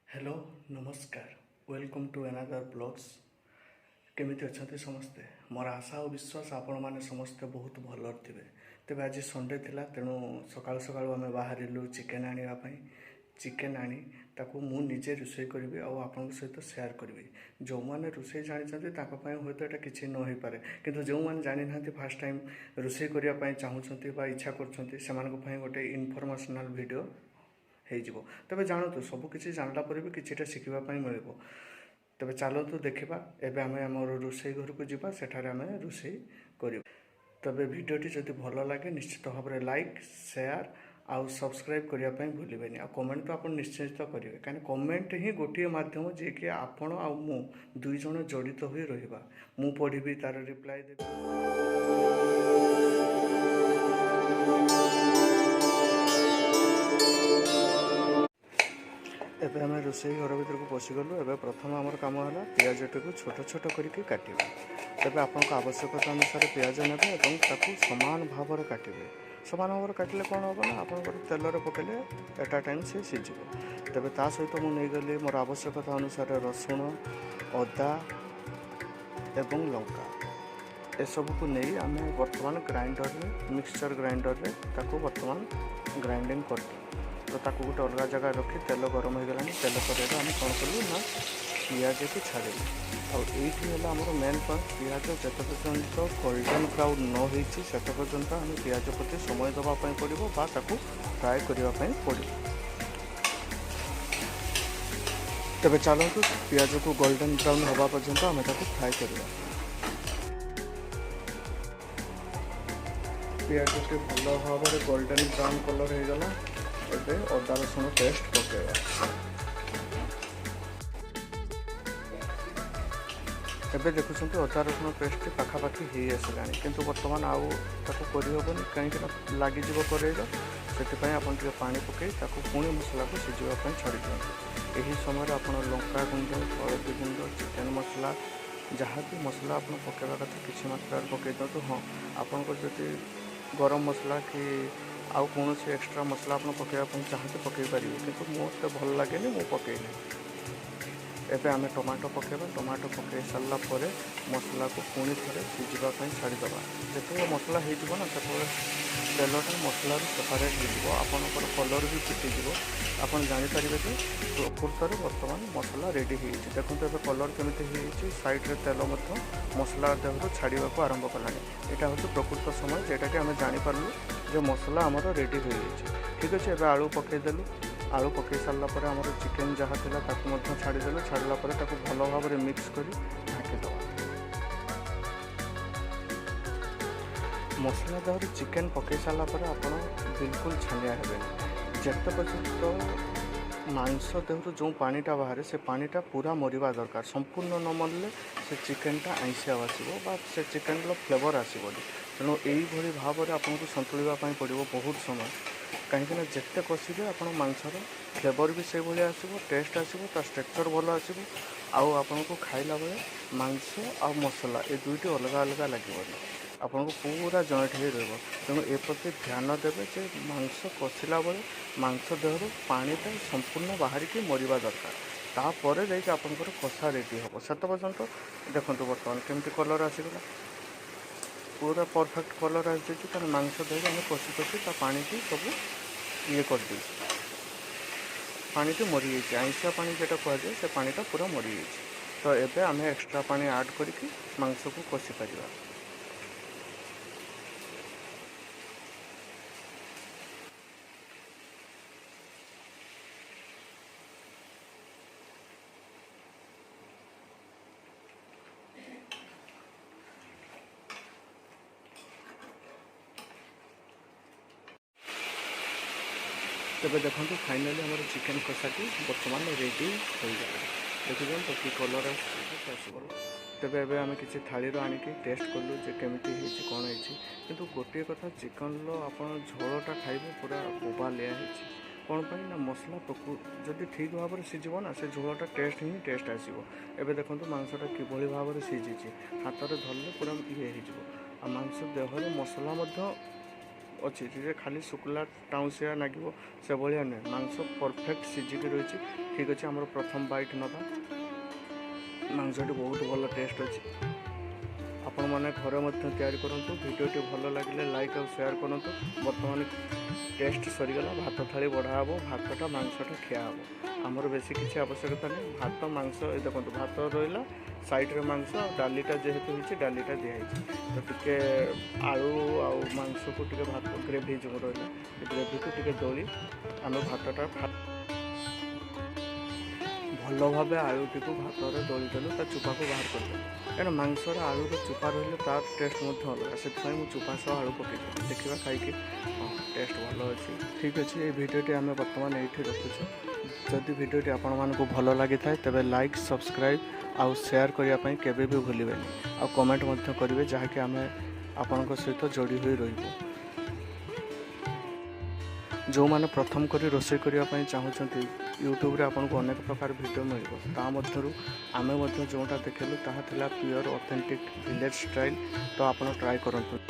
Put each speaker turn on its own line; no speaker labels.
Hello, ନମସ୍କାର, welcome to another blogs. କେମିତି ଅଛନ୍ତି ସମସ୍ତେ? ମୋର ଆଶା ଓ ବିଶ୍ୱାସ, ଆପଣମାନେ ସମସ୍ତେ ବହୁତ ଭଲରେ ଥିବେ। ତେବେ ଆଜି ସଣ୍ଡେ ଥିଲା, ତେଣୁ ସକାଳୁ ସକାଳୁ ଆମେ ବାହାରିଲୁ ଚିକେନ୍ ଆଣିବା ପାଇଁ। ଚିକେନ୍ ଆଣି ତାକୁ ମୁଁ ନିଜେ ରୋଷେଇ କରିବି ଆଉ ଆପଣଙ୍କ ସହିତ ସେୟାର କରିବି। ଯେଉଁମାନେ ରୋଷେଇ ଜାଣିଛନ୍ତି, ତାଙ୍କ ପାଇଁ ହୁଏତ ଏଇଟା କିଛି ନ ହେଇପାରେ, କିନ୍ତୁ ଯେଉଁମାନେ ଜାଣିନାହାନ୍ତି, ଫାର୍ଷ୍ଟ ଟାଇମ୍ ରୋଷେଇ କରିବା ପାଇଁ ଚାହୁଁଛନ୍ତି ବା ଇଚ୍ଛା କରୁଛନ୍ତି, ସେମାନଙ୍କ ପାଇଁ ଗୋଟେ ଇନଫର୍ମେସନାଲ୍ ଭିଡ଼ିଓ ହେଇଯିବ। ତେବେ ଜାଣନ୍ତୁ, ସବୁ କିଛି ଜାଣିଲା ପରେ ବି କିଛିଟା ଶିଖିବା ପାଇଁ ମିଳିବ। ତେବେ ଚାଲନ୍ତୁ ଦେଖିବା। ଏବେ ଆମେ ଆମର ରୋଷେଇ ଘରକୁ ଯିବା, ସେଠାରେ ଆମେ ରୋଷେଇ କରିବା। ତେବେ ଭିଡ଼ିଓଟି ଯଦି ଭଲ ଲାଗେ, ନିଶ୍ଚିତ ଭାବରେ ଲାଇକ୍, ସେୟାର ଆଉ ସବସ୍କ୍ରାଇବ୍ କରିବା ପାଇଁ ଭୁଲିବେନି। ଆଉ କମେଣ୍ଟ ତ ଆପଣ ନିଶ୍ଚିତ କରିବେ, କାହିଁକିନା କମେଣ୍ଟ ହିଁ ଗୋଟିଏ ମାଧ୍ୟମ ଯିଏକି ଆପଣ ଆଉ ମୁଁ ଦୁଇ ଜଣ ଜଡ଼ିତ ହୋଇ ରହିବା। ମୁଁ ପଢ଼ିବି, ତାର ରିପ୍ଲାଏ ଦେବି। ଏବେ ଆମେ ରୋଷେଇ ଘର ଭିତରକୁ ପଶିଗଲୁ। ଏବେ ପ୍ରଥମ ଆମର କାମ ହେଲା ପିଆଜଟିକୁ ଛୋଟ ଛୋଟ କରିକି କାଟିବା। ତେବେ ଆପଣଙ୍କ ଆବଶ୍ୟକତା ଅନୁସାରେ ପିଆଜ ନେବେ ଏବଂ ତାକୁ ସମାନ ଭାବରେ କାଟିବେ। ସମାନ ଭାବରେ କାଟିଲେ କ'ଣ ହେବ ନା, ଆପଣଙ୍କର ତେଲରେ ପକାଇଲେ ଏଟ୍ ଆ ଟାଇମ୍ ସେ ସିଝିବ। ତେବେ ତା ସହିତ ମୁଁ ନେଇଗଲି ମୋର ଆବଶ୍ୟକତା ଅନୁସାରେ ରସୁଣ, ଅଦା ଏବଂ ଲଙ୍କା। ଏସବୁକୁ ନେଇ ଆମେ ବର୍ତ୍ତମାନ ଗ୍ରାଇଣ୍ଡରରେ, ମିକ୍ସଚର୍ ଗ୍ରାଇଣ୍ଡରରେ ତାକୁ ବର୍ତ୍ତମାନ ଗ୍ରାଇଣ୍ଡିଙ୍ଗ କରିଦେବୁ। ତ ତାକୁ ଗୋଟେ ଅଲଗା ଜାଗାରେ ରଖି, ତେଲ ଗରମ ହୋଇଗଲାଣି। ତେଲ କଡ଼େଇରେ ଆମେ କ'ଣ କଲୁ ନା, ପିଆଜକୁ ଛାଡ଼ିଲୁ। ଆଉ ଏଇଠି ହେଲା ଆମର ମେନ୍ ପଏଣ୍ଟ। ପିଆଜ ଯେତେ ପର୍ଯ୍ୟନ୍ତ ଗୋଲ୍ଡେନ୍ ବ୍ରାଉନ୍ ନ ହେଇଛି, ସେତେ ପର୍ଯ୍ୟନ୍ତ ଆମେ ପିଆଜ ପ୍ରତି ସମୟ ଦେବା ପାଇଁ ପଡ଼ିବ ବା ତାକୁ ଫ୍ରାଏ କରିବା ପାଇଁ ପଡ଼ିବ। ତେବେ ଚାଲନ୍ତୁ, ପିଆଜକୁ ଗୋଲ୍ଡେନ୍ ବ୍ରାଉନ୍ ହେବା ପର୍ଯ୍ୟନ୍ତ ଆମେ ତାକୁ ଫ୍ରାଏ କରିବା। ପିଆଜଟି ଭଲ ଭାବରେ ଗୋଲ୍ଡେନ୍ ବ୍ରାଉନ୍ କଲର୍ ହେଇଗଲା। ଏବେ ଅଦା ରସୁଣ ପେଷ୍ଟ ପକାଇବା। ଏବେ ଦେଖୁଛନ୍ତି, ଅଦା ରସୁଣ ପେଷ୍ଟଟି ପାଖାପାଖି ହେଇ ଆସିଲାଣି, କିନ୍ତୁ ବର୍ତ୍ତମାନ ଆଉ ତାକୁ କରିହେବନି, କାହିଁକିନା ଲାଗିଯିବ କରେଇର। ସେଥିପାଇଁ ଆପଣ ଟିକେ ପାଣି ପକାଇ ତାକୁ ପୁଣି ମସଲାକୁ ସିଝିବା ପାଇଁ ଛାଡ଼ି ଦିଅନ୍ତୁ। ଏହି ସମୟରେ ଆପଣ ଲଙ୍କା ଗୁଣ୍ଡ, ହଳଦୀ ଗୁଣ୍ଡ, ଚିକେନ୍ ମସଲା, ଯାହା ବି ମସଲା ଆପଣ ପକାଇବା କଥା, କିଛି ମାତ୍ରାରେ ପକାଇ ଦିଅନ୍ତୁ। ହଁ, ଆପଣଙ୍କର ଯଦି ଗରମ ମସଲା କି ଆଉ କୌଣସି ଏକ୍ସଟ୍ରା ମସଲା ଆପଣ ପକାଇବା ପାଇଁ ଚାହାନ୍ତି, ପକାଇ ପାରିବେ, କିନ୍ତୁ ମୋତେ ଭଲ ଲାଗେନି, ମୁଁ ପକାଇନି। ଏବେ ଆମେ ଟମାଟୋ ପକାଇବା। ଟମାଟୋ ପକାଇ ସାରିଲା ପରେ ମସଲାକୁ ପୁଣି ଥରେ ସିଝିବା ପାଇଁ ଛାଡ଼ିଦେବା। ଯେତେବେଳେ ମସଲା ହେଇଯିବ ନା, ସେତେବେଳେ ତେଲଟା ମସଲାରୁ ସେପାରେଟ୍ ହେଇଯିବ, ଆପଣଙ୍କର କଲର୍ ବି ଫିଟିଯିବ। ଆପଣ ଜାଣିପାରିବେ ଯେ ପ୍ରକୃତରେ ବର୍ତ୍ତମାନ ମସଲା ରେଡ଼ି ହେଇଯାଇଛି। ଦେଖନ୍ତୁ, ଏବେ କଲର୍ କେମିତି ହେଇଯାଇଛି। ସାଇଡ଼୍ରେ ତେଲ ମଧ୍ୟ ମସଲା ଦେହରୁ ଛାଡ଼ିବାକୁ ଆରମ୍ଭ କଲାଣି। ଏଇଟା ହେଉଛି ପ୍ରକୃତ ସମୟ, ଯେଉଁଟାକି ଆମେ ଜାଣିପାରିଲୁ ଯେ ମସଲା ଆମର ରେଡ଼ି ହୋଇଯାଇଛି। ଠିକ୍ ଅଛି, ଏବେ ଆଳୁ ପକାଇଦେଲୁ। ଆଳୁ ପକାଇ ସାରିଲା ପରେ ଆମର ଚିକେନ୍ ଯାହା ଥିଲା, ତାକୁ ମଧ୍ୟ ଛାଡ଼ିଦେଲୁ। ଛାଡ଼ିଲା ପରେ ତାକୁ ଭଲ ଭାବରେ ମିକ୍ସ କରି ଢାଙ୍କିଦେବା। ମସଲା ଦେହରେ ଚିକେନ୍ ପକାଇ ସାରିଲା ପରେ ଆପଣ ବିଲକୁଲ ଛାନିଆ ହେବେନି, ଯେତେ ପର୍ଯ୍ୟନ୍ତ ମାଂସ ଦେହରୁ ଯେଉଁ ପାଣିଟା ବାହାରେ, ସେ ପାଣିଟା ପୁରା ମରିବା ଦରକାର। ସମ୍ପୂର୍ଣ୍ଣ ନ ମରିଲେ ସେ ଚିକେନ୍ଟା ଆଇଁଷିଆ ବାସିବ ବା ସେ ଚିକେନ୍ର ଫ୍ଲେଭର୍ ଆସିବନି। ତେଣୁ ଏଇଭଳି ଭାବରେ ଆପଣଙ୍କୁ ସନ୍ତୁଳିବା ପାଇଁ ପଡ଼ିବ ବହୁତ ସମୟ, କାହିଁକିନା ଯେତେ କଷିବେ ଆପଣ, ମାଂସର ଫ୍ଲେଭର୍ ବି ସେଇଭଳିଆ ଆସିବ, ଟେଷ୍ଟ ଆସିବ, ତା ଷ୍ଟ୍ରକ୍ଚର୍ ଭଲ ଆସିବ। ଆଉ ଆପଣଙ୍କୁ ଖାଇଲା ବେଳେ ମାଂସ ଆଉ ମସଲା ଏ ଦୁଇଟି ଅଲଗା ଅଲଗା ଲାଗିବନି, ଆପଣଙ୍କୁ ପୁରା ଜଏଣ୍ଟ ହେଇ ରହିବ। ତେଣୁ ଏ ପ୍ରତି ଧ୍ୟାନ ଦେବେ ଯେ ମାଂସ କଷିଲା ବେଳେ ମାଂସ ଦେହରୁ ପାଣିଟା ସମ୍ପୂର୍ଣ୍ଣ ବାହାରିକି ମରିବା ଦରକାର। ତାପରେ ଯାଇକି ଆପଣଙ୍କର କଷା ରେଡ଼ି ହେବ। ସେତେ ପର୍ଯ୍ୟନ୍ତ ଦେଖନ୍ତୁ, ବର୍ତ୍ତମାନ କେମିତି କଲର୍ ଆସିଗଲା, ପୁରା ପରଫେକ୍ଟ କଲର୍ ଆସିଯାଇଛି। ତାହେଲେ ମାଂସ ଦେହରୁ ଆମେ କଷି କଷି ତା ପାଣିକି ସବୁ ଇଏ କରିଦେଇଛୁ, ପାଣିଟି ମରିଯାଇଛି। ଆଇଁଷିଆ ପାଣି ଯେଉଁଟା କୁହାଯାଏ, ସେ ପାଣିଟା ପୁରା ମରିଯାଇଛି। ତ ଏବେ ଆମେ ଏକ୍ସଟ୍ରା ପାଣି ଆଡ଼୍ କରିକି ମାଂସକୁ କଷି ପାରିବା। ତେବେ ଦେଖନ୍ତୁ, ଫାଇନାଲି ଆମର ଚିକେନ୍ କଷାଟି ବର୍ତ୍ତମାନ ରେଡ଼ି ହୋଇଗଲା। ଦେଖୁଛନ୍ତି ତ କି କଲର୍ ଆସିଗଲା। ତେବେ ଏବେ ଆମେ କିଛି ଥାଳିରୁ ଆଣିକି ଟେଷ୍ଟ କଲୁ ଯେ କେମିତି ହେଇଛି, କ'ଣ ହେଇଛି। କିନ୍ତୁ ଗୋଟିଏ କଥା, ଚିକେନ୍ର ଆପଣ ଝୋଳଟା ଖାଇବେ, ପୁରା ବୋବାଲିଆ ହେଇଛି। କ'ଣ ପାଇଁ ନା, ମସଲା ଯଦି ଠିକ୍ ଭାବରେ ସିଝିବ ନା, ସେ ଝୋଳଟା ଟେଷ୍ଟ ହିଁ ଟେଷ୍ଟ ଆସିବ। ଏବେ ଦେଖନ୍ତୁ, ମାଂସଟା କିଭଳି ଭାବରେ ସିଝିଛି, ହାତରେ ଧରିଲେ ପୁରା ଇଏ ହେଇଯିବ। ଆଉ ମାଂସ ଦେହରେ ମସଲା ମଧ୍ୟ ଅଛି ଯେ ଖାଲି ଶୁଖିଲା ଟାଉଁସିଆ ଲାଗିବ ସେଭଳିଆ ନୁହେଁ। ମାଂସ ପରଫେକ୍ଟ ସିଝିକି ରହିଛି। ଠିକ୍ ଅଛି, ଆମର ପ୍ରଥମ ବାଇଟ୍ ନେବା। ମାଂସଟି ବହୁତ ଭଲ ଟେଷ୍ଟ ଅଛି। ଆପଣମାନେ ଘରେ ମଧ୍ୟ ତିଆରି କରନ୍ତୁ। ଭିଡ଼ିଓଟି ଭଲ ଲାଗିଲେ ଲାଇକ୍ ଆଉ ସେୟାର କରନ୍ତୁ। ବର୍ତ୍ତମାନ ଟେଷ୍ଟ ସରିଗଲା, ଭାତ ଥାଳି ବଢ଼ା ହେବ, ଭାତଟା ମାଂସଟା ଖିଆ ହେବ। ଆମର ବେଶୀ କିଛି ଆବଶ୍ୟକତା ନାହିଁ। ଭାତ ମାଂସ, ଏ ଦେଖନ୍ତୁ, ଭାତ ରହିଲା, ସାଇଡ଼୍ରେ ମାଂସ ଆଉ ଡାଲିଟା ଯେହେତୁ ହେଇଛି, ଡାଲିଟା ଦିଆହେଇଛି। ତ ଟିକେ ଆଳୁ ଆଉ ମାଂସକୁ ଟିକେ ଭାତ ଗ୍ରେଭି ଯେଉଁ ରହିଲା, ସେ ଗ୍ରେଭିକୁ ଟିକେ ଦଳି ଆମେ ଭାତଟା ଭଲ ଭାବେ ଆଳୁଟିକୁ ଭାତରେ ଦଳିଦେଲୁ, ତା ଚୋପାକୁ ବାହାର କରିଦେଲୁ। କାରଣ ମାଂସର ଆଳୁର ଚୋପା ରହିଲେ ତାର ଟେଷ୍ଟ ମଧ୍ୟ ଅଲଗା। ସେଥିପାଇଁ ମୁଁ ଚୋପା ସହ ଆଳୁ ପକାଇଦେଲି। ଦେଖିବା ଖାଇକି। ହଁ, ଟେଷ୍ଟ ଭଲ ଅଛି। ଠିକ୍ ଅଛି, ଏଇ ଭିଡ଼ିଓଟି ଆମେ ବର୍ତ୍ତମାନ ଏଇଠି ରଖୁଛୁ। ଯଦି ଭିଡ଼ିଓଟି ଆପଣମାନଙ୍କୁ ଭଲ ଲାଗିଥାଏ, ତେବେ ଲାଇକ୍, ସବସ୍କ୍ରାଇବ୍ ଆଉ ସେୟାର କରିବା ପାଇଁ କେବେ ବି ଭୁଲିବେନି। ଆଉ କମେଣ୍ଟ ମଧ୍ୟ କରିବେ, ଯାହାକି ଆମେ ଆପଣଙ୍କ ସହିତ ଯୋଡ଼ି ହୋଇ ରହିବୁ। ଯେଉଁମାନେ ପ୍ରଥମ କରି ରୋଷେଇ କରିବା ପାଇଁ ଚାହୁଁଛନ୍ତି, ୟୁଟ୍ୟୁବରେ ଆପଣଙ୍କୁ ଅନେକ ପ୍ରକାର ଭିଡ଼ିଓ ମିଳିବ। ତା ମଧ୍ୟରୁ ଆମେ ମଧ୍ୟ ଯେଉଁଟା ଦେଖିଲୁ, ତାହା ଥିଲା ପିଓର ଅଥେଣ୍ଟିକ୍ ଭିଲେଜ୍ ଷ୍ଟାଇଲ୍। ତ ଆପଣ ଟ୍ରାଏ କରନ୍ତୁ।